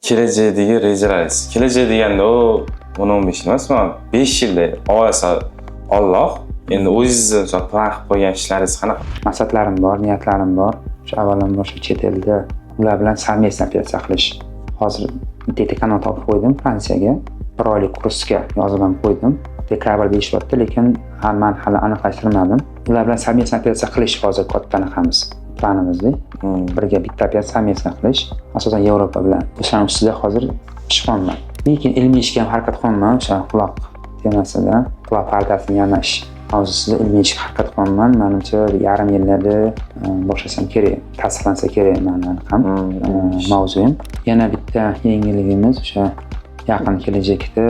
Kelajakdagi rejalaringiz. Kelajak deganda u 10-15 yil emas, mana 5 yilda olsa Alloh, endi o'zingizni, misol, plan qilib qo'ygan ishlaringiz qanaqa? Maqsadlarim bor, niyatlarim bor. Shu avvalambor shu chet elda ular bilan совместно operatsiya qilish. Hozir bitta kanal topib qo'ydim Fransiyaga. Bir oylik kursga yozib ham qo'ydim. Dekabr deyishyapti, lekin ha, man hali aniqlashtirmadim. Ular bilan совместно operatsiya qilish hozir katta anaqamiz, planimizda. Birga bitta operatsiya совместно qilish, asosan Yevropa bilan. O'shani ustida hozir ishlayapman. Lekin ilmiy ishga ham harakat qilyapman, o'sha quloq temasida, quloq pardasini yamash mavzusida ilmiy ishga harakat qilyapman. Manimcha, yarim yillarda boshlasam kerak, tasdiqlansa kerak mani anaqam, mavzuyim. Yana bitta yangiligimiz, o'sha yaqin kelajakda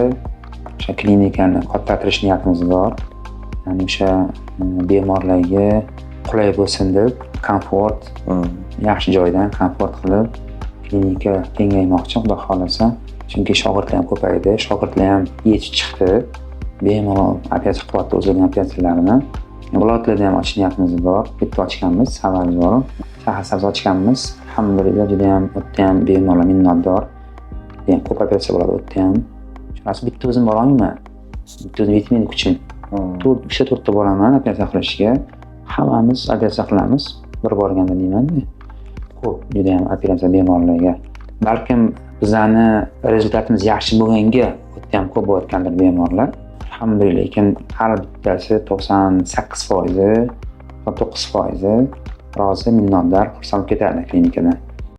o'sha klinikani kattaltirish niyatimiz bor. Ya'ni o'sha bemorlarga qulay bo'lsin deb, komfort, yaxshi joydan komfort qilib klinika kengaymoqchi, xudo xohlasa. Chunki shogirdlar ham ko'paydi, shogirdlar ham yetib chiqdi. Bemalol operatsiya qilyapti o'zlarining operatsiyalarini. Viloyatlarda ham ochish niyatimiz bor. Bitta ochganmiz, Savarga Shahrisabz ochganmiz. Alhamdulillah, judayam u yerda ham bemorlar minnatdor. Judayam ko'p operatsiya bo'ladi u yerda ham. Rost, bitta o'zim borolmayman. Bitta o'zim yetmaydi kuchim. To'rt, uchta, to'rtta boraman operatsiya qilishga. Hammamiz operatsiya qilamiz. Bir borganda deymanda. Ko'p judayam operatsiya bemorlarga. Balkim bizani результат imiz yaxshi bo'lganga u yerda ham ko'p bo'layotgandir bemorlar. Alhamdulillah, lekin har bittasi 98%, 9% rozi, minnatdor, xursand ketadi klinikadan.